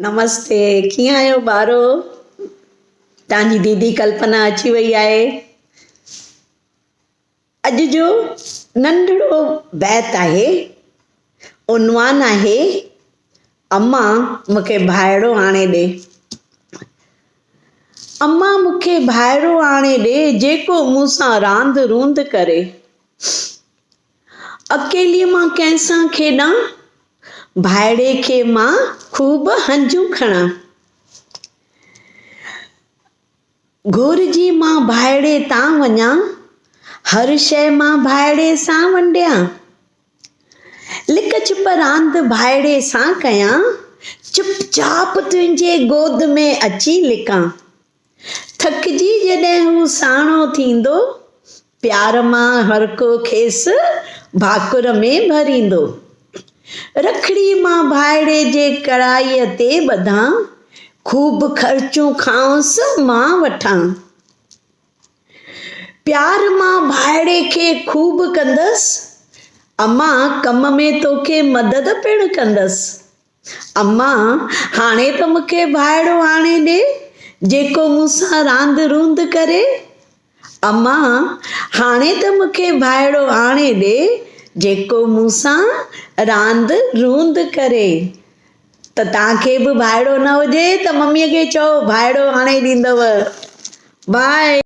نمستي ڪيئن آهيو ٻارو توهان جي ديدي ڪلپنا اچي وئي آهي اڄ جو ننڍڙو بيت آهي عنوان آهي اما مونکي ڀائڙو آڻي ڏي اما مونکي ڀائڙو آڻي ڏي جيڪو مون سان راند روند ڪري اڪيلي مان ڪنهن سان کيڏان؟ ڀائڙي کي مان خوب هنجون کڻان. گهورجي مان ڀائڙي تان وڃان، هر شيء مان ڀائڙي سان ونڊيان. لڪ ڇپ راند ڀائڙي سان ڪيان، چپ چاپ تنهنجي گود ۾ اچي لڪان. ٿڪجي جڏهن هو ساڻو ٿيندو، پيار مان هرڪو کيس ڀاڪر ۾ ڀريندو. رکڙي مان ڀائڙي جي ڪڙائيء تي ٻڌان، خوب خرچون کانئس مان وٺان. پيار مان ڀائڙي کي خوب ڪندس، امان ڪم ۾ توکي مدد پڻ ڪندس. امان، هاڻي ته مون کي ڀائڙو آڻي ڏي، جيڪو مون سان راند روند ڪري. امان، هاڻي ته مون کي ڀائڙو آڻي ڏي، جيڪو مون سان راند روند ڪري. ته توهان کي به ڀائڙو نه هجي ته مميء کي چئو، ڀائڙو آڻي ڏيندؤ. باء.